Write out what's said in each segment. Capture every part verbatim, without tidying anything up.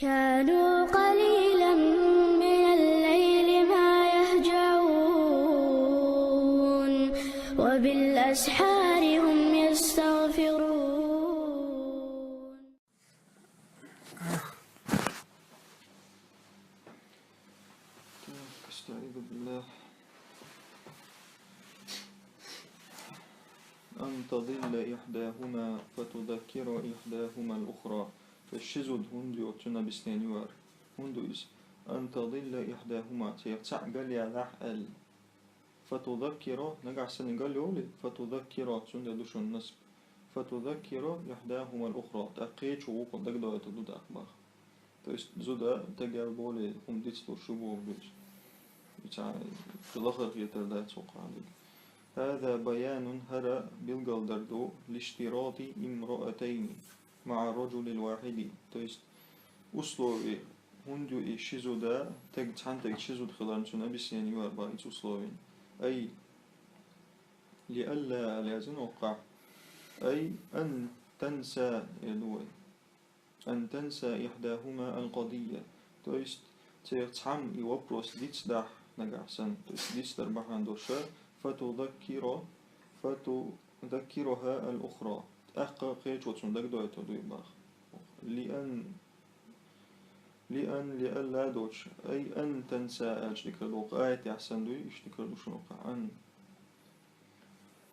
كانوا قليلا من الليل ما يهجعون وبالأسحار هم يستغفرون. أستعيذ بالله. أن تضل إحداهما فتذكر إحداهما الأخرى. То есть ши зуда хӀунда йоах, цун объяснени ю ер. ХӀунда ю иза? أن تضل إحداهما, царах цаӀ галъялахь аьлла. فتذكر, нагахь санна галъйолий, فتذكر, цундела ду шун насб. فتذكر إحداهما الأخرى, тӀаккха кхечо вокхо дагадойтаргда тӀаккха бах. То есть зуда тагал боле хӀума дицлуш ю боху дуьйцу. Ица лахара хетар дац хӀокху хьалиг. هذا بيان, хӀара билгалдар ду, لاشتراط امرأتين مع الرجل الواحد. То есть условие, хӀунда ю и ши зуда, таг, цхьана таг ши зуда хиларна, цуьнан объяснени ю ер бах, иза условие. أي لئلا, аьлла яздина хӀокхахь. أي أن تنسى, эр ду вай. أن تنسى إحداهما القضية. То есть царах цхьамма и вопрос дицдахь нагахь санна, то есть дицдар бахьана долуш, فتذكر, فتذكرها الأخرى. ТӀаккха кхечо цунна дагадойтур ду и бах. لأن, لأن, لئلا доцуш, أي أن تنسى аьлча дика ду, кху аятехь санна дуй, иштта дика ду шуна кху أن.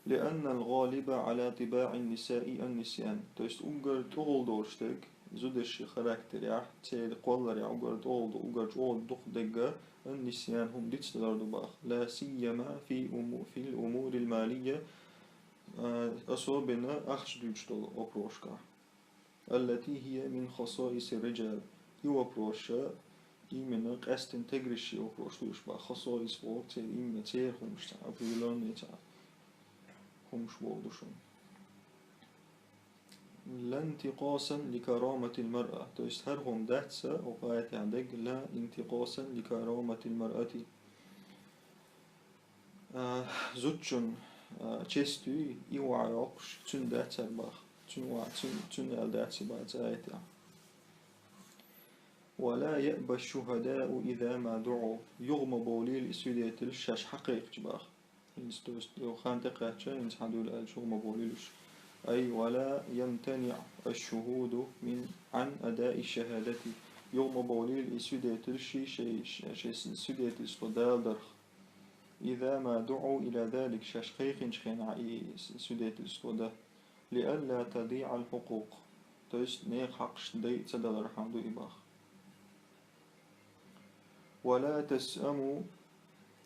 لأن الغالب على طباع النساء النسيان. То есть уггар тӀехула долуш дерг, зудаш характерехь, церан кхолларехь уггар тӀехула ду, уггар чӀогӀа дукха дерг النسيان, хӀума дицдалар ду бах. لا سيما في أمو-, في الأمور المالية, а, особенно ахча дуьйцуш долу вопросашкахь. التي هي من خصائص الرجال. И вопрос именно къаьсттина теграшийн вопрос ду уьш бах. خصائص боху церан именно церан хӀумаш цхьа, определённый цхьа хӀумаш боху ду шуна. لا انتقاصا لكرامة المرأة. То есть хӀара хӀума дац сан, хӀокху аятехь дерг, لا انتقاصا لكرامة المرأة. А, зудчун, а, честуй, и охьайоккхуш, цуьнан дац хӀара бах. Цуьнан охьа-, цуьнан, цуьнан аьлла дац и бах цу аятехь. ولا يأبى الشهداء إذا ما دعوا. Юха ма бовлийла и свидетелаш шаьш хьакхайкхича бах. ХӀинца, то есть, юха хан тӀекхаьчча, хӀинца хьан дуьйла аьлча, юха ма бовлийла уьш. أي ولا يمتنع الشهود من، عن أداء الشهادة. Юха ма бовлийла и свидетелаш шаьш, шаьш, шаьш свидетельство даларх. إذا ما دعوا إلى ذلك, шаьш кхайкхинчу хенахь и с-, свидетельство дан, لئلا تضيع الحقوق, то есть нехан хьакъаш дайа ца далархьама ду и бах. ولا تسأموا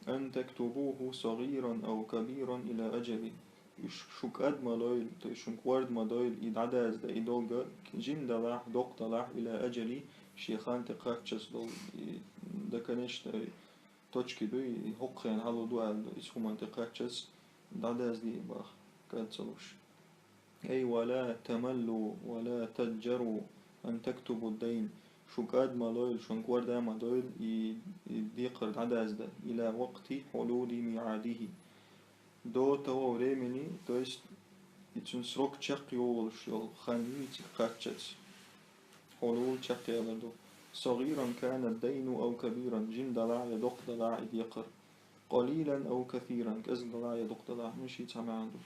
أن تكتبوه صغيرا أو كبيرا إلى أجله. Уьш шу кӀад ма лойла, то есть шуна кӀорда ма дойла, и дӀадаздан, и долга жима далахь, доккха далахь, إلى أجله, шен хан тӀекхаччалц долу, и до конечной точки дуй, и хӀокху хенахь хьалха ду аьлла ду, иза хӀуманна тӀекхаччалц дӀадаздий бах, кӀад ца луш. أي ولا تملوا ولا تضجروا أن تكتبوا الدين. Шу кӀад ма лойла, шуна кӀорда ма дойла, и, и декхар дӀадаздан, إلى وقت حلول ميعاده. До того времени, то есть и цуьнан срок чекхйолуш йолу хан йийциг кхаччалц. حلول чекхъялар ду. صغيرا كان الدين أو كبيرا, жима далахь я доккха далахь и декхар. قليلا أو كثيرا, кӀезиг далахь я дукха далахь, муьш и цхьа маьӀна ду.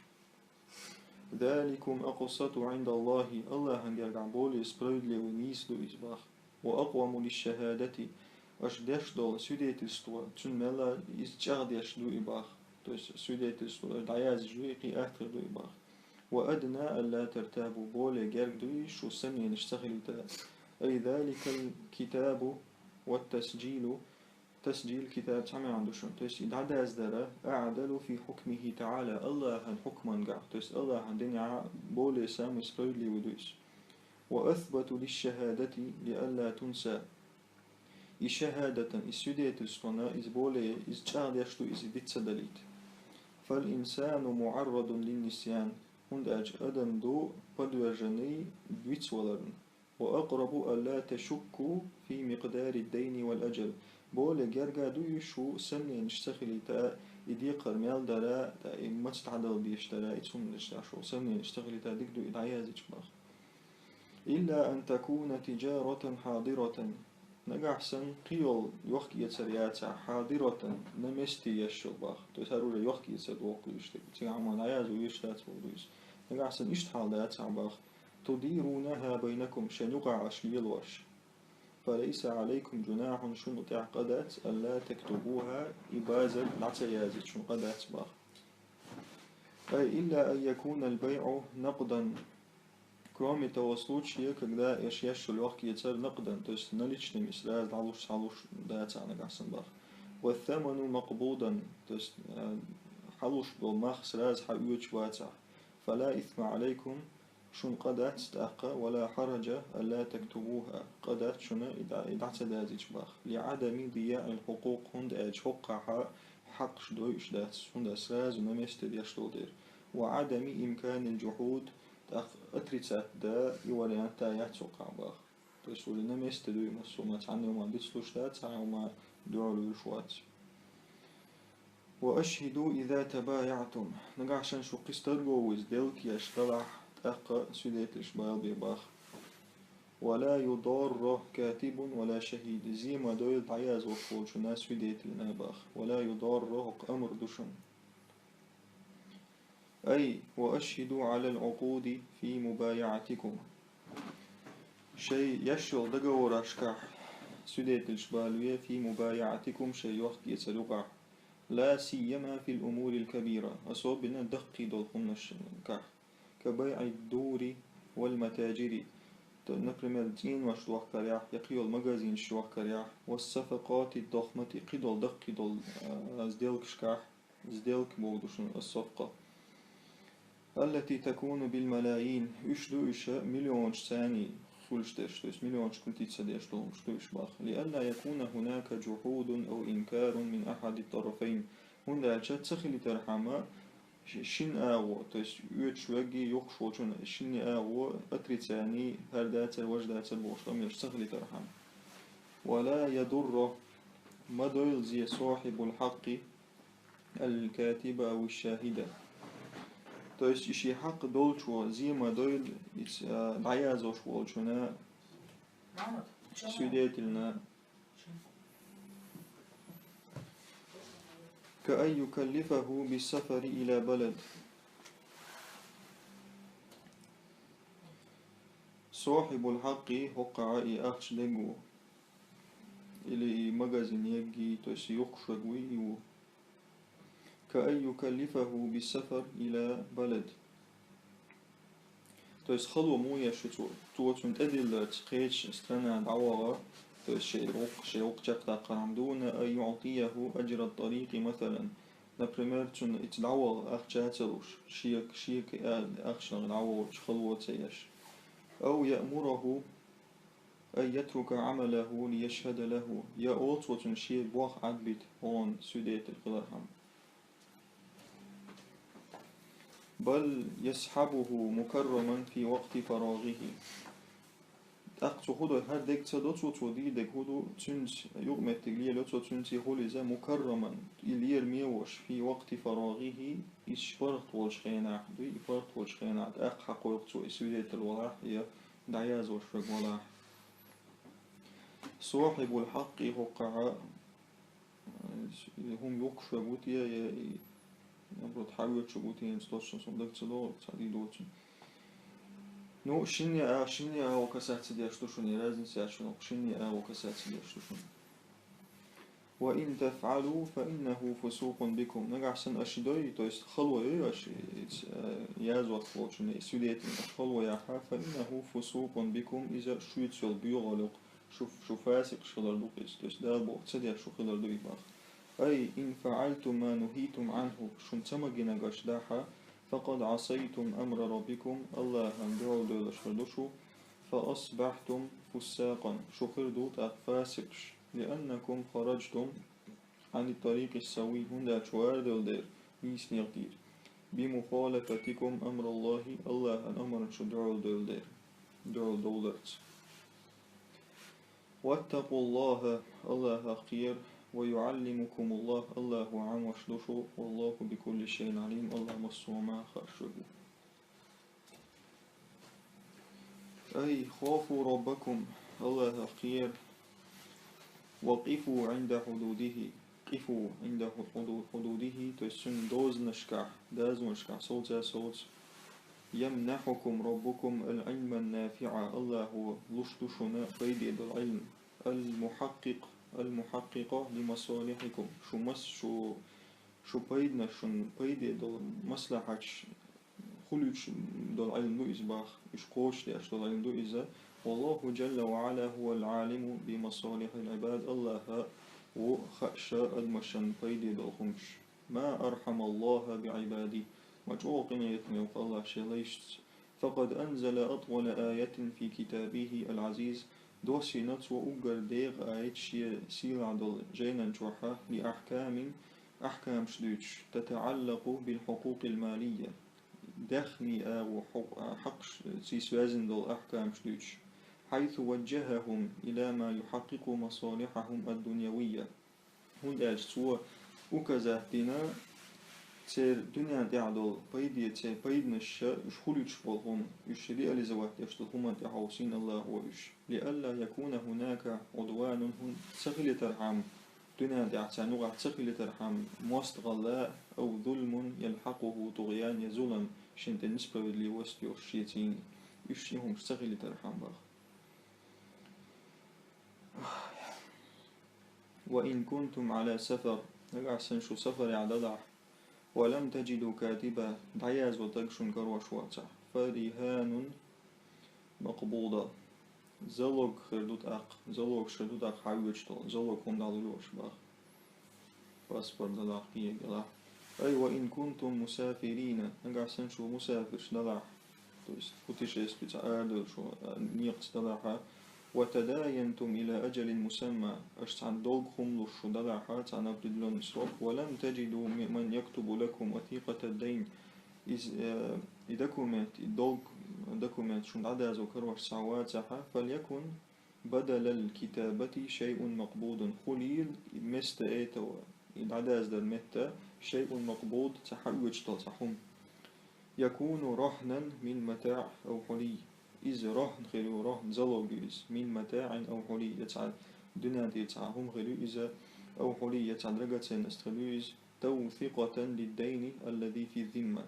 ذلكم أقسط عند الله, Аллахьан гергахь более справедливый, нийса ду иза бах. وأقوم للشهادة, аша деш долу свидетельство, цуьнан мелла иза чӀагӀдеш ду и бах. То есть свидетельство аша дӀаяздеш ду и, кхин атта хир ду и бах. وأدنى ألا ترتابوا, более герга ду и, шу сомненеш ца хилийта. أي ذلك الكتاب والتسجيل, тасджил китаб цхьа маьӀна ду шуна. То есть и дӀадаздар, أعدل في حكمه تعالى, Аллахьан хьукмангахь, то есть Аллахьан динехь более самый справедливый ду иза. وأثبت للشهادة لئلا تنسى. И шахӀадатан, и свидетельствона, иза более, иза чӀагӀдеш ду, иза диц ца далийта. فالإنسان معرض للنسيان, хӀунда аьлча адам ду подверженный вицваларна. وأقرب ألا تشكوا في مقدار الدين والأجل. Более герга ду и шу сомненеш ца хилийта, и декхар мел дара, и маца дӀадала дезаш дара, и цхьа хӀуманаш шу сомненеш ца хилийта, дика ду и дӀаяздича бах. إلا أن تكون تجارة حاضرة. Нагахь санна кхыйола йохк-эцар яцахь, حاضرة, на месте еш йола бах. То есть хӀара уже йохк-эцар дохку иштта. Цига хӀама дӀаязо веш дац боху дуьйцу. Нагахь санна иштта хьал дацахь бах. تديرونها بينكم, шайн юкъахь аша лелош. فليس عليكم جناح, шуна тӀехь къа дац, ألا تكتبوها, и базар дӀа ца язийта шуна къа дац бах. أي إلا أن يكون البيع نقدا. Кроме того случая, когда аша еш йола йохк-эцар نقدا, то есть наличными сразу дӀалуш, схьалуш дацахь нагахь санна бах. والثمن مقبوضا, то есть, э, хьалуш болу мах сразу хьаоьцуш вацахь. فلا إثم عليكم, шуна къа дац тӀаккха, ولا حرج ألا تكتبوها, къа дац шуна и дӀа-, и дӀа ца дазийта бах. لعدم ضياع الحقوق, хӀунда аьлча хӀокхахь хьакъаш дойуш дац, хӀунда сразу на месте деш долу дела. وعدم إمكان الجحود, тӀаккха отрицать дан и вариант яц хӀокхахь бах. То есть уже на месте дуй массо а, цхьанна хӀума дицлуш дац, цхьанна хӀума дуьхьал вуьйлуш вац. وأشهدوا إذا تبايعتم. Нагахь санна шу кхин стаг вовза, сделка еш делахь, тӀаккха свидетелаш бала бе бах. ولا يضار كاتب ولا شهيد. Зе ма дойла дӀаязош волчунна, свидетелна бах. ولا يضار, хӀокху амр ду шуна. أي وأشهدوا على العقود في مبايعتكم. Шайн еш йолу договорашкахь свидетелаш бала ве, في مبايعتكم, шайн йохк-эцар юкъахь. لا سيما في الأمور الكبيرة, особенно даккхий долу хӀуманашкахь. كبيع الدور والمتاجر. То, например, цӀенош дохкарехь, я кхин йолу магазинаш йохкарехь, والصفقات الضخمة, и кхин долу даккхий долу, а, сделкашкахь, сделка боху ду шуна, الصفقة. التي تكون بالملايين, уьш ду уьш миллионаш цӀенна хуьлуш дерш, то есть миллионаш кхетта ца деш долуш ду уьш бах. لئلا يكون هناك جحود أو إنكار من أحد الطرفين. ХӀунда аьлча ца хилийтархьама, ши-, шина агӀо, то есть оьцуш верг а, юхкуш волчун а, шина агӀо отрицание, хӀара дацара, важа дацара бохуш къамелаш ца хилийтархьама. ولا يضر, ма дойла зе, صاحب الحق الكاتب أو الشاهد. То есть и шен хьакъ долчо зе ма дойла, иза, а, дӀаязош волчунна, свидетельна. كأن يكلفه بالسفر إلى بلد. صاحب الحق, хӀокхахь и ахча дерг ву, или и магазин ерг а, то есть юхкуш верг ву и ву. كأن يكلفه بالسفر إلى بلد. То есть хало муха еш ю цо? Цо цунна тӀедилларца кхечу страна дӀаваха, то есть шайн гӀуллакх, шайн гӀуллакх чекхдаккхархьама, دون أن يعطيه أجر الطريق مثلا. Например, цунна иза дӀаваха ахча ца луш, шега, шега а-, ахчанах дӀавахча хало ца еш. أو يأمره أن يترك عمله ليشهد له. Я олу цо цунна шен бохь Ӏадбита, хьуна свидетель хилархьама. بل يصحبه مكرما في وقت فراغه. ТӀаккха цо хӀун до, хӀара дерг ца до цо, цо дийр дерг хӀун ду, цуьнца юкъаметтиг лелайо цо, цуьнца и хуьлу иза مكرما, и лераме а волуш, في وقت فراغه, иза паргӀат волчу хенахь, дуй, и паргӀат волчу хенахь, тӀаккха хьакхойкху цо и свидетель валахь, я дӀаязош верг валахь. صاحب الحق, хӀокхахь, э, хӀума юхкуш верг ву те, я, и, наоборот, хьаоьцуш верг ву те, хӀинца точно суна даг ца догӀу, цхьа дийр доцу. Ну, шинне а, шинне а касаться деш ду шуна, разница яц шуна, шинне а касаться деш ду шуна. وإن تفعلوا فإنه فسوق بكم. Нагахь санна аша дой, то есть хало йой аша, э, язош волчунна, и свидетель аша хало яхь, فإنه فسوق بكم, иза шуьца йолу боьхалла ю-кх, шу, шу фасикъаш хилар ду-кх иза, то есть Дала бохург ца деш шу хилар ду и бах. أي إن فعلتم ما نهيتم عنه, шуна ца магийнарг аша дахь, فقد عصيتم أمر ربكم, АллахӀан дуьхьал девлла хир ду шу, فأصبحتم فساقا, шу хир ду тӀаккха фасикъаш. لأنكم خرجتم عن الطريق السوي, хӀунда аьлча шу арадевлла дера нийса некъа тӀера. بمخالفتكم أمر الله, АллахӀан амарна шу дуьхьал девлла дера, дуьхьал довларца. واتقوا الله, АллахӀах кхера, ويعلمكم الله, АллахӀа Ӏамош ду шу, والله بكل شيء عليم, АллахӀ массо а хӀуманах хууш ву. أي خافوا ربكم, Аллахах кхера, وقفوا عند حدوده, قفوا عند حدو-, حدوده, то есть цун дозанашкахь, дозанашкахь совца, совца. يمنحكم ربكم العلم النافع, Аллахо луш ду шуна пайде долу Ӏилма. المحقق, المحقق لمصالحكم, шу мас-, шу, шу пайданаш, шун пайде долу маслахьаташ хуьлуьйтуш долу Ӏилма ду иза боху, уьш кхочушдеш долу Ӏилма ду иза. والله جل وعلا هو العالم بمصالح العباد, Аллах ву хууш адамашна пайде долу хӀуманаш. ما أرحم الله بعباده, ма чӀогӀа къинхетаме ву Аллах шен лайшца. فقد أنزل أطول آية في كتابه العزيز, доссийна цо уггар декъа аят шен сийлахь долу жайнан чохь لأحكام, ахькамаш дуьйцуш, تتعلق بالحقوق المالية, даьхни агӀор хьу-, хьакъаш, цуьнца связан долу ахькамаш дуьйцуш, حيث وجههم إلى ما يحقق مصالحهم الدنيوية. ХӀунда аьлча цо указать дина церан дуьнен тӀехь долу пайде, церан пайданаш, уьш хуьлуьйтуш болу хӀума, уьш реализовать деш долу хӀуманна тӀехь хьовсийна Аллахо уьш. لئلا يكون هناك عدوان, хӀунда ца хилийтархьама, дуьнен тӀехь царна юкъахь ца хилийтархьама мостагӀалла, أو ظلم يلحقه طغيان, я зулам шена тӀе несправедливость йолуш шен цӀийнан, уьш и хӀумаш ца хилийтархьама боху. وإن كنتم على سفر, нагахь санна шу сафарехь далахь, ولم تجدوا كاتبا, дӀаяздо стаг шуна карош воцахь, فرهان مقبوضة, залог хир ду тӀаккха, залог хир ду тӀаккха хьан оьцуш долу, залог хӀума дӀалур йолуш боху. Паспорт далахь, кхин ялахь. أي وإن كنتم مسافرين, нагахь санна шу мусафирш далахь, то есть путешествие, цхьа арадевлла шу, а, некъаца далахь, وتداينتم إلى أجل مسمى, аша цхьана долгу хӀума луш шу далахь, цхьана определённый срок, ولم تجدوا م-, من يكتب لكم وثيقة الدين, иза, э, и документ, и долгу документ шуна дӀадазо карош ца вацахь, فليكن بدل الكتابة شيء مقبوض, хуьлийла вместо этого, и дӀадаздар метта, شيء مقبوض, цхьа хьан оьцуш долу цхьа хӀума. يكون رهنا من متاع أو حلي. Иза рохьн хир ю, рохьн, залог ю иза, من متاع أو حلي, я цхьа дуьнен тӀера цхьа хӀума хир ю иза, أو حلي, я цхьа драгоценность хир ю иза, توثقة للدين الذي في الذمة.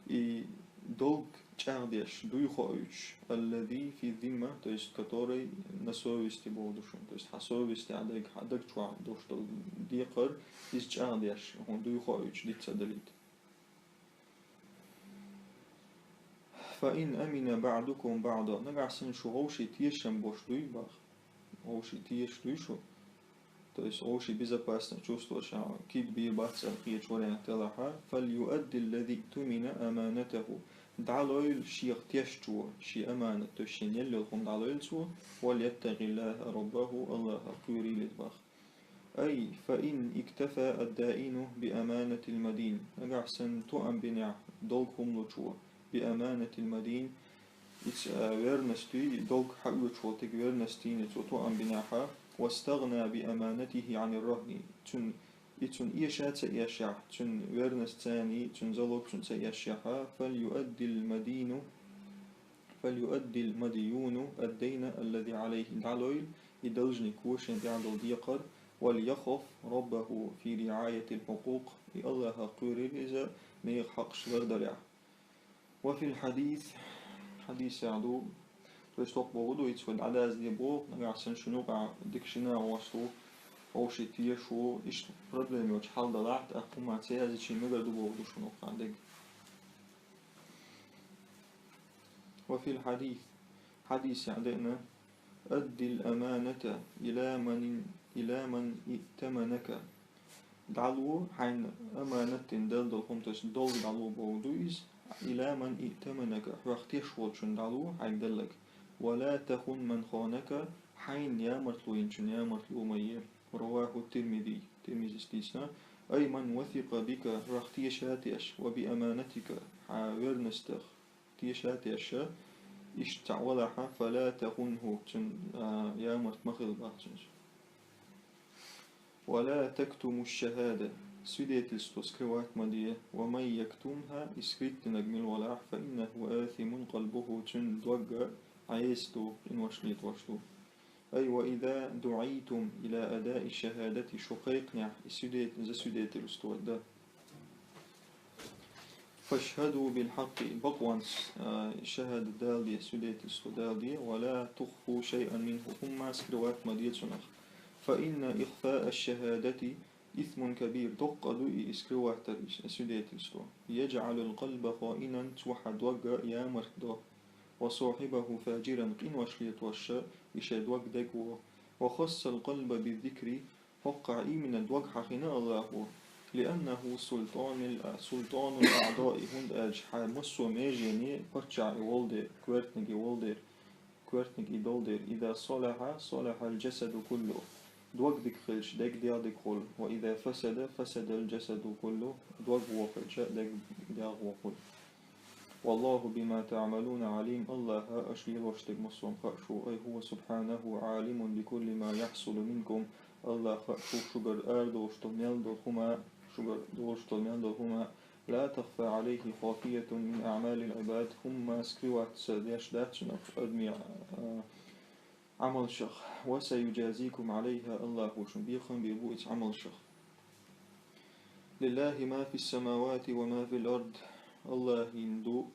И долг чӀагӀдеш, дуй хоуьйтуш, الذي في الذمة, то есть который на совести боху ду шуна, то есть хьан совестехь дерг, хьан даг чохь долуш долу декхар, иза чӀагӀдеш, хьуна дуй хоуьйтуш диц ца далийта. فإن أمن بعضكم بعضا, нагахь санна шу вовшийн тешам беш дуй боху, вовшийн тешаш дуй шу, то есть вовшийн безопасность чувствовать, ша кид бийр бац аьлла кхечу вариант делахь, فليؤد الذي اؤتمن أمانته, дӀалойла шех тешначо шен аманат, то есть шена елла йолу хӀума дӀалойла цо, وليتق الله ربه, Аллахах кхерийла иза боху. أي فإن اكتفى الدائن بأمانة المدين, нагахь санна тоам бинехь долг хӀума лучо, بأمانة المدين, иза, а, верность, долг хьан оьцуш волу стаг верность йина цо тоам бинехь, واستغنى بأمانته عن الرهن, цуьнан, и цуьнан эша ца эшшехь, цуьнан верность царна, цуьнан залог цуьнан ца эшшехь, فليؤد المدين فليؤد المديون الدين الذي عليه, дӀалойла и должнико шена тӀехь долу декхар, وليخف ربه في رعاية الحقوق, и Аллахах кхерийла иза нехан хьакъаш лардарехь. وفي الحديث, хьадисехь ду, то есть тхо боху ду, иза хӀума дӀадазде боху, нагахь санна шуна юкъахь дика шина гӀош ву, вовшийн тешаш ву, иштта проблема йолчу хьал далахь, тӀаккха хӀума ца яздича мегар ду боху ду шуна юкъахь дерг. وفي الحديث, хьадисехь деана, أد الأمانة إلى من, إلى من ائتمنك. ДӀало хьайна аманат дина делла долу хӀума, то есть долг дӀало боху ду иза, إلى من ائتمنك, хьох тешаш волчунна дӀало хьайга делларг. ولا تخن من خانك, хьайна ямартло йинчунна ямартло ма е. رواه الترمذي, Тирмизис дийцина. أي من وثق بك, хьох теша а тешаш, وبأمانتك, хьан верностах теша а тешаш, иштта цхьаъ валахь, فلا تخنه, цуьнан, а, ямарт ма хила боху цуьнца. ولا تكتموا الشهادة, свидетельство скрывать ма де, ومن يكتمها, и скрыть динарг мила валахь, فإنه آثم قلبه, цуьнан дог а Ӏеса ду, къинош летош ду. أي وإذا دعيتم إلى أداء الشهادة, шо кхайкхинехь и свидетель-, засвидетельствовать дан. فاشهدوا بالحق, бакъонца, а, шахӀадат далде, свидетельство далде, ولا تخفوا شيئا منه, хӀумма скрывать ма де цунах. فإن إخفاء الشهادة إثم كبير, доккха ду и скрывать дар, и свидетельство. يجعل القلب خائنا, цо хьан дог ямарта до. وصاحبه فاجرا, къинош летош и шен дог дегво. وخص القلب بالذكر, хӀокхахь именно дог хьахийна Аллахо, لأنه سلطان ال-, سلطان الأعضاء, хӀунда аьлча хьан массо а меженийн паччахь и волу дела, коьртаниг и волу дела, коьртаниг и долу дела. إذا صلح صلح الجسد كله. Дог дика хилча, дег дегӀ дика хуьлу. وإذا فسد فسد الجسد كله. Дог вон хилча, дег дегӀ вон хуьлу. والله بما تعملون عليم, Аллахь аша лелош дерг массо а хууш ву. أي هو سبحانه عالم بكل ما يحصل منكم, Аллахь хууш ву шуьгара арадолуш долу мел долу хӀума, шуьгара долуш долу мел долу хӀума. لا تخفى عليه خافية من أعمال العباد, хӀумма скрывать ца деш дац шуна адамийн, а, Ӏамалшах. وسيجازيكم عليها, Аллахо шуна бекхам бийр бу иза Ӏамалшах. لله ما في السماوات وما في الأرض. Аллахьана ду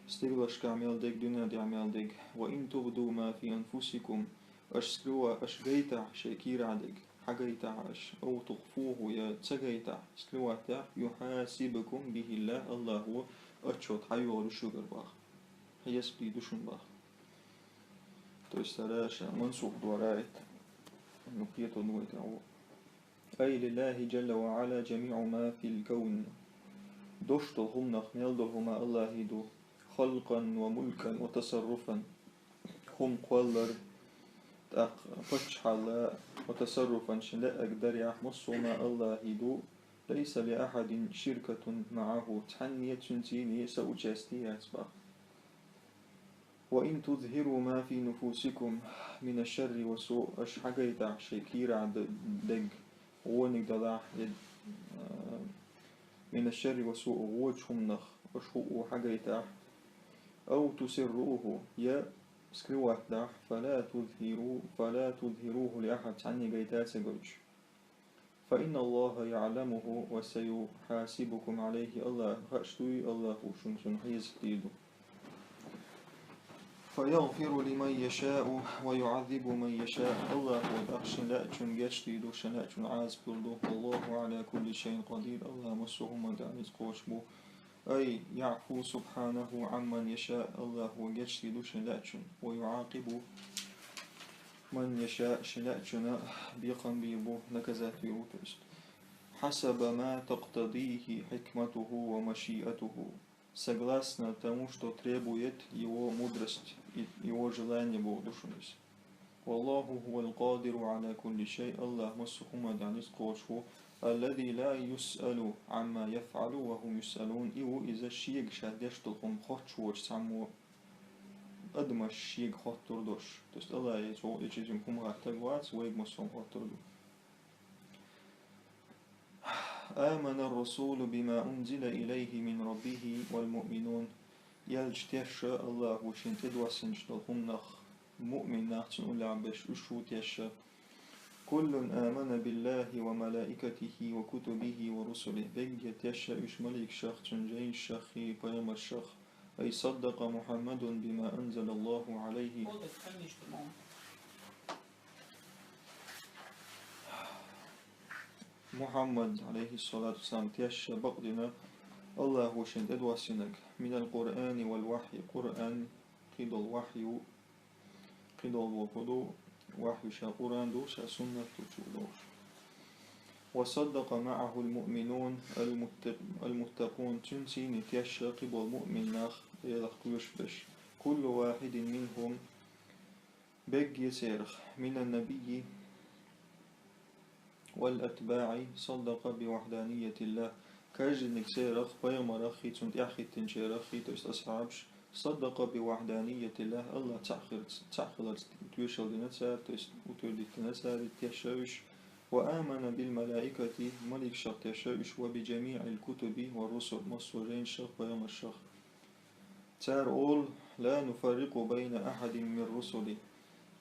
стиглашкахь мел дерг, дуьнен тӀехь мел дерг. وإن تبدوا ما في أنفسكم. Аша скрыва-, аша гайтахь шайн кийрахь дерг, хьагайтахь аша, أو تخفوه, я ца гайтахь, скрывать дахь, يحاسبكم به الله, Аллахо отчёт хьайогӀур ю шуьгара боху. Хьесап дийр ду шуна боху. То есть, хӀара ша мансух дора аят. Ну, кхетар ду вай тӀехь. أي لله جل وعلا جميع ما في الكون. Дош долу хӀуманах мел долу хӀума Аллахьан ду. خلقا وملكا وتصرفا. ХӀума кхоллар, тӀаккха паччахьалла, وتصرفا, шен лаьа дарехь, массо а хӀума Аллахьан ду. ليس لأحد شركة معه. Цхьанне цуьнца соучастие яц боху. وإن تظهروا ما في نفوسكم من الشر والسوء, аша хьагайтахь шайн кийрахь д-, дерг, вониг далахь, я, а, من الشر والسوء, вочу хӀуманах аша хӀуъу хьагайтахь, أو تسروه, я скрывать дахь, فلا تظهروا، فلا تظهروه لأحد, цхьанне гайта ца гойтуш. فإن الله يعلمه وسيحاسبكم عليه, Аллахь хууш ду и, Аллахо шуна цунах хьесап дийр ду. فيغفر لمن يشاء ويعذب من يشاء. Аллахо тӀаккха шен лаьачунна гечдийр ду, шен лаьачунна Ӏазап лур ду. والله على كل شيء قدير. Аллахь массо а хӀуманна тӀехь ницкъ кхочуш ву. أي يعفو سبحانه عمن يشاء. Аллахо гечдийр ду шен лаьачунна. ويعاقب من يشاء. Шен лаьачунна бекхам бийр бу, наказать дийр ву, то есть. حسب ما تقتضيه حكمته ومشيئته. Согласно тому, что требует его мудрость и его желание, боху ду шуна иза. والله هو القادر على كل شيء. Аллахь массо а хӀуманна тӀехь ницкъ кхочуш ву. الذي لا يسأل عما يفعل وهم يسألون. И ву иза шега ша деш долу хӀума хоттуш воцуш цхьаммо, адамаш шега хоттур долуш. То есть Аллахье цо и чизим хӀума хаттарг вац, вайга массо а хоттур ду. آمن الرسول بما أنزل إليه من ربه والمؤمنون. Элча тешна Аллахо шена тӀедоссинчу долу хӀуманах, муъмин нах, цунна уллехь берш, уьш ву тешна. كل آمن بالله وملائكته وكتبه ورسله. Берриге тешна уьш маликашах, цуьнан жайнашах и пайхамаршах. أي صدق محمد بما أنزل الله عليه. Мухьаммад, Ӏалайхиссалату вассалам, тешна бакъдина Аллахо шена тӀедоссинарг. من القرآن والوحي. Къуръан, кхидолу вахью, кхидолу воху ду, вахью ша Къуръан ду, ша суннат ду чу долуш. وصدق معه المؤمنون المتق-، المتقون. Цуьнцийна тешна кхиболу муъмин нах, Делах кхоьруш берш. كل واحد منهم. Берриге церах, من النبي والأتباع صدق بوحدانية الله. Каждиниг церах, пайхамарах хи, цунна тӀаьхьахӀиттинчарах хи, то есть асхьабаш, صدق بوحدانية الله, Аллах цхьаъ хиларца, цхьаъ хиларца тоьшалла дина цара, то есть утвердить дина цара, тешна уьш. وآمن بالملائكة, маликашах тешна уьш, وبجميع الكتب والرسل, массо а жайнашах, пайхамаршах. Цара олу, لا نفرق بين أحد من رسله.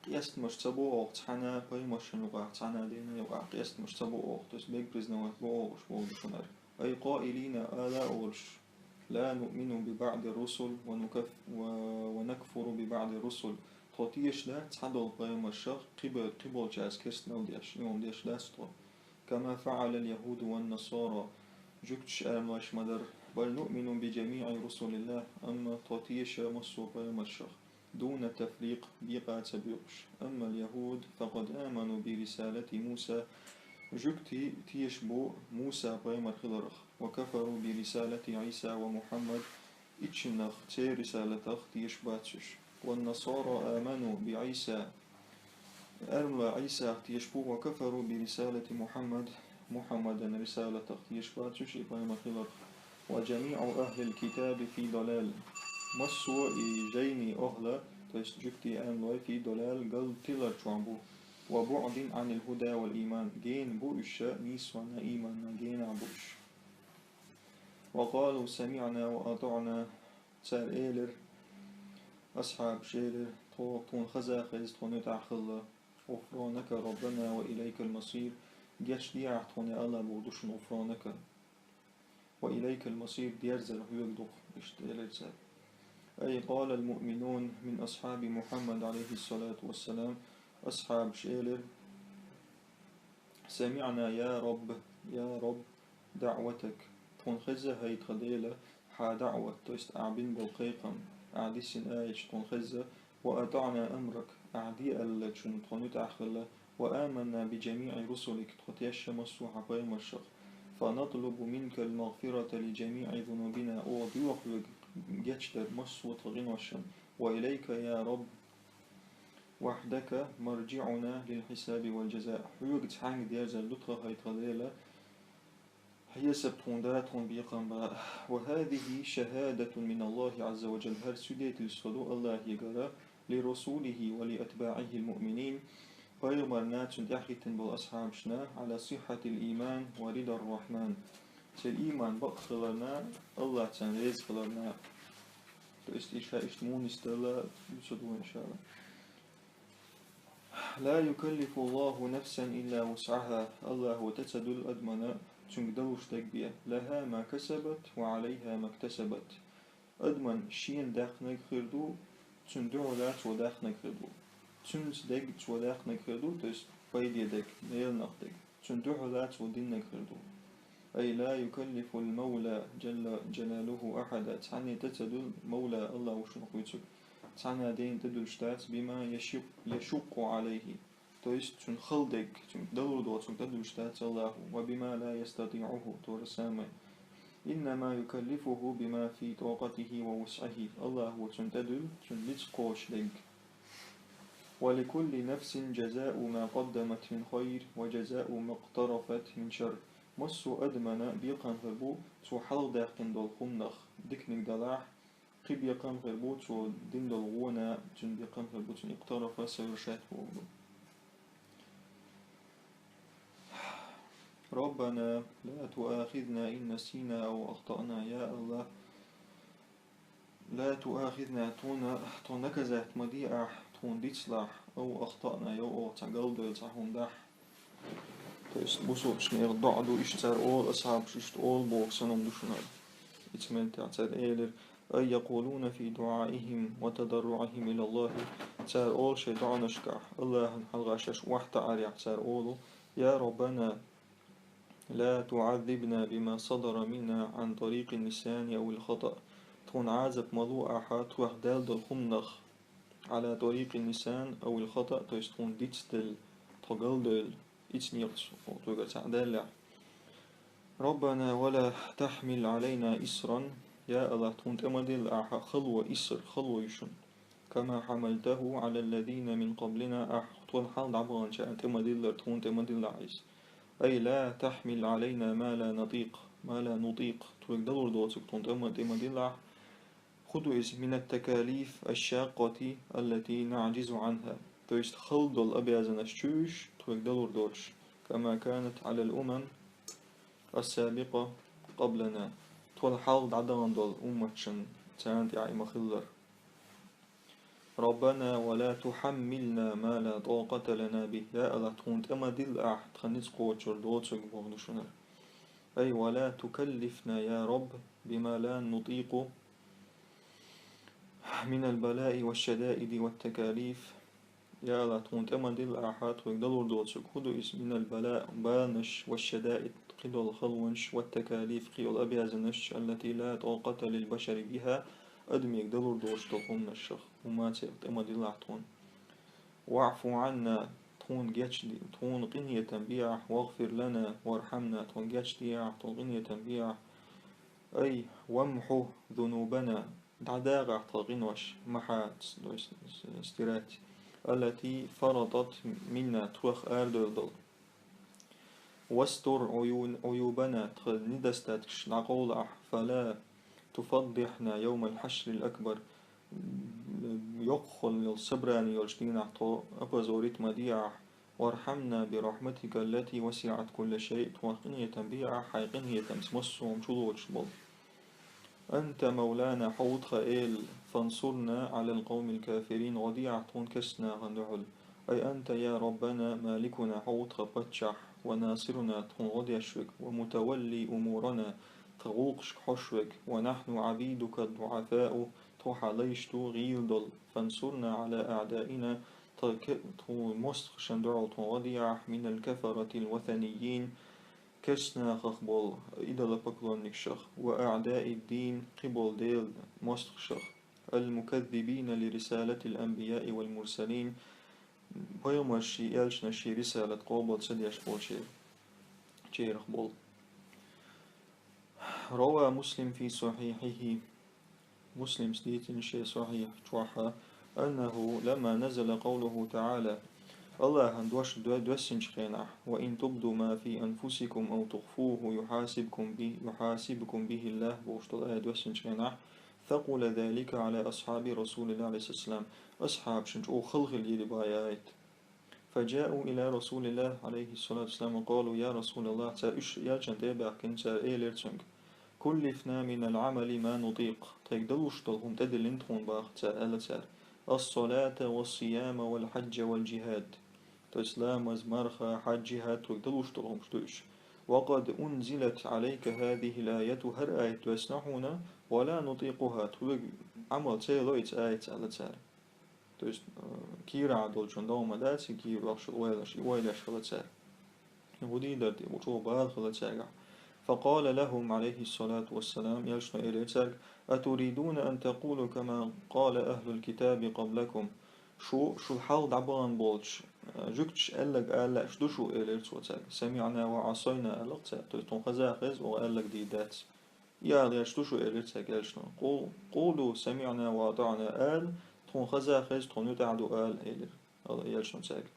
Къестамаш ца бо оха цхьана пайхамаршна юкъахь, цхьана дина юкъахь къестамаш ца бо оха, то есть бег признавать бо оха уьш боху шуна. أي قائلين, ала олуш: لا نؤمن ببعض الرسل ونكف-، و-، ونكفر ببعض الرسل. Тхо тешаш дац цхьадолу пайхамаршах, кхибе-, кхиболчаьрца керстанал деш, и хӀума деш дац тхо. كما فعل اليهود والنصارى. Жуьгташа аьлла ма-дарра: بل نؤمن بجميع رسل الله, амма тхо теша массо а пайхамаршах, دون تفريق, бекъа ца боькъуш. أما اليهود فقد آمنوا برسالة موسى. Жуьгтий тешаш бу Муса пайхамар хиларх, وكفروا برسالة عيسى ومحمد, итт шиннах, церан рисалатах тешаш бац уьш. والنصارى آمنوا بعيسى. Аьрмала Ӏийсах тешаш бу, وكفروا برسالة محمد, Мухьаммадан рисалатах тешаш бац уьш, и пайхамар хиларх. وجميع أهل الكتاب في ضلال. Массо а и жайни охӀла, то есть жуьгтий аьрмалой, في ضلال, гал тилар чохь бу. وبعد عن الهدى والإيمان. Гена бу уьш, нийсонна, ийманна генахь бу уьш. وقالوا سمعنا وأطعنا. Цара элира, асхьабаша элира: «Тхо, тхуна хаза хеза, тхуна юкъахь хилла. غفرانك ربنا وإليك المصير. Гечдехьа тхуна, я АллахӀ», боху ду шуна, غفرانك. وإليك المصير, дерзар хьоьга ду-кх, иштта элира цара. أي قال المؤمنون من أصحاب محمد عليه الصلاة والسلام, асхьабаша элира: سمعنا يا رب، يا رب دعوتك. Тхуна хеза, хӀай тхан Дела, хьан даӀват, то есть ахь бина болу кхайкхам, ахь диссина аяташ тхуна хеза, وأطعنا أمرك, ахь де аьллачунна тхуна юкъахь хилла, وآمنا بجميع رسلك, тхо тешна массо а хьан пайхамаршах, فنطلب منك المغفرة لجميع ذنوبنا, оха доьху хьоьга гечдар массо а тхан къиношна, وإليك يا رب وحدك مرجعنا للحساب والجزاء. Хьоьга цхьаьнга дерзар ду тхан, хӀай тхан Дела, хьесап тхуна да, тхуна бекхам ба. وهذه شهادة من الله عز وجل, хӀара свидетельство ду АллахӀегара, لرسله ولأتباعه المؤمنين, пайхамарна, цунна тӀаьхьахӀиттина болу асхьабашна, على صحة الإيمان ورضا الرحمن, церан ийман бакъ хиларна, АллахӀ царна реза хиларна. То есть иша иштта мунис дала, ца дуьйна, иншалла. لا يكلف الله نفسا إلا وسعها. АллахӀа тӀе ца дуьллу адамна цуьнга далуш дерг бен. لها ما كسبت وعليها ما اكتسبت. Адамна шена даьхнарг хир ду, цунна дуьхьал цо даьхнарг хир ду. Цуьнца дерг цо даьхнарг хир ду, то есть пайде дерг, леринарг дерг. Цунна дуьхьал цо динарг хир ду. أي لا يكلف المولى جل جلاله أحدا. Цхьанне тӀе ца дуьллу Мавла, АллахӀ ву шуна кхуьйцург, цхьанна дена тӀедуьллуш дац, بما يشق، يشق عليه. То есть цунна хала дерг, цунна далур доцург тӀедуьллуш дац АллахӀа, وبما لا يستطيعه, то же самое. إنما يكلفه بما في طاقته ووسعه. АллахӀа цунна тӀедуьллу цуьнан ницкъ кхочуш дерг. ولكل نفس جزاء ما قدمت من خير وجزاء ما اقترفت من شر. Массо а адамна бекхам хир бу цо хьалха даьккхина долу хӀуманах, диканиг делахь, кхин бекхам хир бу цо дина долу гӀо, цуьнан бекхам хир бу цуьнан, اقترف, совершать бохург ду. ربنا لا تؤاخذنا إن نسينا أو أخطأنا. Я АллахӀ, لا تؤاخذنا, тхуна, тхо наказать ма де ахь, тхуна дицлахь, أو أخطأنا, я оха цхьа галдевлла цхьа хӀума дахь. То есть бусалбанашна доӀа ду, иштта цара олу, асхьабаша иштта олу боху санна ду шуна. Ица мел тӀехь цара элира: أي يقولون في دعائهم وتضرعهم إلى الله. Цара олу шайн доӀанашкахь, АллахӀана хьалха шаьш охьатаӀарехь цара олу: يا ربنا لا تعذبنا بما صدر منا عن طريق النسيان أو الخطأ. Тхуна Ӏазап ма ло ахьа тхох даьлла долу хӀуманах, على طريق النسيان أو الخطأ, то есть тхуна дицделла, тхо галдевлла, ица некъаца тхоьгара цхьаъ даьллехь. ربنا ولا تحمل علينا إصرا. Я АллахӀ, тхуна тӀе ма дилла ахьа хало, иср, хало ю шуна. كما حملته على الذين من قبلنا, ахь тхуна хьалха дӀабаханчарна тӀе ма диллара, тхуна тӀе ма дилла ахьа иза. أي لا تحمل علينا ما لا نطيق، ما لا نطيق, тхоьга далур доцург тхуна тӀе ма, тӀе ма дилла ахьа. ХӀун ду иза? من التكاليف الشاقة التي نعجز عنها. То есть хала долу обязанность чуьйш тхоьга далур долуш. كما كانت على الأمم السابقة قبلنا. Тхуна хьалха дӀадахана долу умматашна, царна тӀехь и ма-хиллара. ربنا ولا تحملنا ما لا طاقة لنا به. Я Аллах, тхуна тӀе ма дилла ахь тхан ницкъ кхочур доцург боху ду шуна. أي ولا تكلفنا يا رب بما لا نطيق من البلاء والشدائد والتكاليف. Я Аллах, тхуна тӀе ма дилла ахь тхоьга далур доцург. ХӀун ду иза? من البلاء, баланаш, والشدائد, кхидолу халонаш, والتكاليف, кхийолу обязанаш, التي لا طاقة للبشر بها, адамега далур доцуш долу хӀуманашах, хӀуманех тӀе ма дилла ахь тхуна. واعف عنا, тхуна гечде, тхуна къинхетам бе ахь, واغفر لنا وارحمنا, тхуна гечде ахь, тхуна къинхетам бе ахь. أي وامح ذنوبنا, дӀадаккха ахь тхан къинош, محا, то есть стирать, التي فرطت منا, тхох арадевлла долу. واستر عيون, عيوبنا, тхан недостаткаш дӀакъовла ахь, فلا تفضحنا يوم الحشر الأكبر, йоккхалла йолу собрани йолчу дийнахь тхо опозорить ма де ахь, وارحمنا برحمتك التي وسعت كل شيء, тхох къинхетам бе ахь, хьайн къинхетамца массо а хӀума чу лоцуш болу. أنت مولانا, хьо ву тхан эла, فانصرنا على القوم الكافرين, гӀо де ахь тхуна керста нахана дуьхьал. أي أنت يا ربنا مالكنا, хьо ву тхан паччахь, وناصرنا, тхуна гӀо деш верг, ومتولي أمورنا, тхан гӀуллакхашка хьош верг, ونحن عبيدك الضعفاء, тхо хьан лайш ду гӀийла долу, فانصرنا على أعدائنا, тхан ке-, тхуна мостагӀашна дуьхьал тхуна гӀо де ахь, من الكفرة الوثنيين, керста нахах болу идолопоклонникашах, وأعداء الدين, кхиболу Делан мостагӀашах, المكذبين لرسالة الأنبياء والمرسلين, пайхамарший, элчанашший рисалат къобал ца деш болчерах, черах болу. روى مسلم في صحيحه, Муслима дийцина шен Сахьихь чохь, أنه لما نزل قوله تعالى, Аллахьан дош до-, доьссинчу хенахь, وإن تبدوا ما في أنفسكم أو تخفوه يحاسبكم به، يحاسبكم به الله, бохуш долу аят доьссинчу хенахь, ثقل ذلك على أصحاب رسول الله عليه الصلاة والسلام, асхьабашна чӀогӀа хала хилира и аят. فجاءوا إلى رسول الله عليه الصلاة والسلام وقالوا: يا رسول الله, цара уьш элчанна тӀе а баьхкина, цара элира цуьнга: كلفنا من العمل ما نطيق, тхайга далуш долу хӀума тӀедиллина тхуна боху цара, аьлла цара: الصلاة والصيام والحج والجهاد. То есть ламаз, марха, хьаьж, жихӀад, тхайга далуш долу хӀумаш ду уьш. وقد أنزلت عليك هذه الآية, хӀара аят доьссина хьуна, ولا نطيقها, тхоьга Ӏамал ца яло иза аятца, аьлла цара. То есть, э, кийрахь долчун догӀма дац, и кийра вахча ойла еш, и ойла еш хила цара. ГӀудийдар тӀе, гучо бала хила цаьргахь. فقال لهم عليه الصلاة والسلام, элчано элира цаьрга: أتريدون أن تقولوا كما قال أهل الكتاب قبلكم. Шу, шу хьалха дӀабахана болчу, э, жуьгташа аьлларг ала лаьаш ду шу, элира цо цаьрга. سمعنا وعصينا, аьлла цара. То есть, тхуна хаза хеза, оха аьлларг дийр дац. И ала лаьаш ду шу, элира цаьрга элчано. قو-، قولوا سمعنا وأطعنا, ала, тхуна хаза хеза, тхуна муьтӀахь ду, ала, элира элчано цаьрга.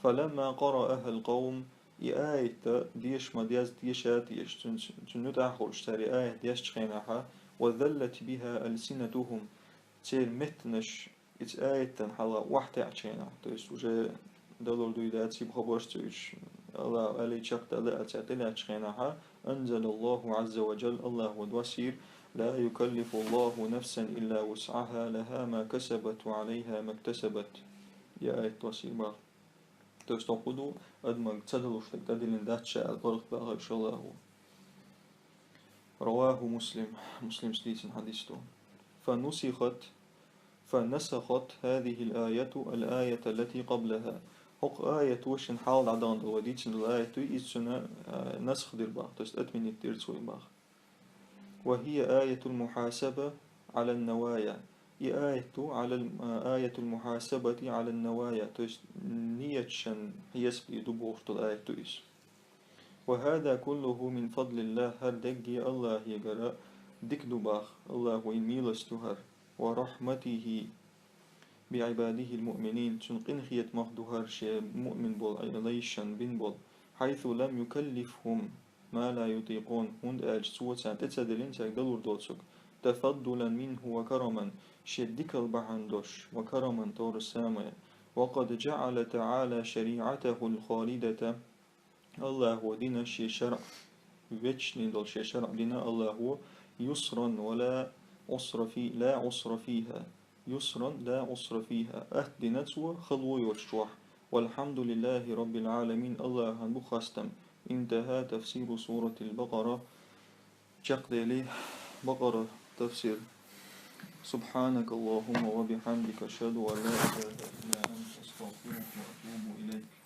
فلما قرأها القوم, и аят деша ма-дезза, деша а деша, цуьнан, цуьнан муьтӀахь а хуьлуш, цара и аят дешчу хенахь, وذلت بها ألسنتهم, церан меттанаш иза аятан хьалха охьатаьӀчу хенахь, то есть уже далур дуй дац, хӀара хабарш ца уьйцуш, Аллахьа аьлла чекхдала аьлла цара тӀелаьцначу хенахь, أنزل الله عز وجل, Аллахьа доссийра: لا يكلف الله نفسا إلا وسعها، لها ما كسبت وعليها ما اكتسبت. И аят доссийра боху. То есть, хӀун ду, адамага ца далуш дерг тӀедиллина дац ша аьлла паргӀатбаьхира уьш Аллахьа. رواه مسلم, Муслима дийцина хьадис ду. فنسخت، فنسخت هذه الآية الآية التي قبلها. ХӀокху аято шена хьалха дӀадахана долу, вай дийцина долу аят ду, иза цуьнан, а, насх дира боху, то есть отменить дира цо боху. وهي آية المحاسبة على النوايا. И аят ду على الم-، а, آية المحاسبة على النوايا, то есть нияташна хьесап дийр ду бохуш долу аят ду иза. وهذا كله من فضل الله, хӀара дерриге Аллахьегара дика ду боху, Аллахьан милость ду хӀара. ورحمته بعباده المؤمنين, цуьнан къинхетамах ду хӀара шен муъмин болу лайшна бина болу. حيث لم يكلفهم ما لا يطيقون, хӀунда аьлча цо царна тӀе ца диллина цаьрга далур доцург. تفضلا منه وكرما, шен дикал бахьана долуш, وكرما, то же самое. وقد جعل تعالى شريعته الخالدة, Аллахьо дина шен шарӀ, вечный долу шен шарӀ дина Аллахьо, يسرا ولا عسر في-، لا عسر فيها. يسرا لا عسر فيها. Атта дина цо хало йолччохь. والحمد لله رب العالمين. АллахӀан бу хастам. انتهى تفسير سورة البقرة. Чекхдели Бакъара тафсир. سبحانك اللهم وبحمدك، أشهد أن لا إله إلا أنت، أستغفرك وأتوب إليك.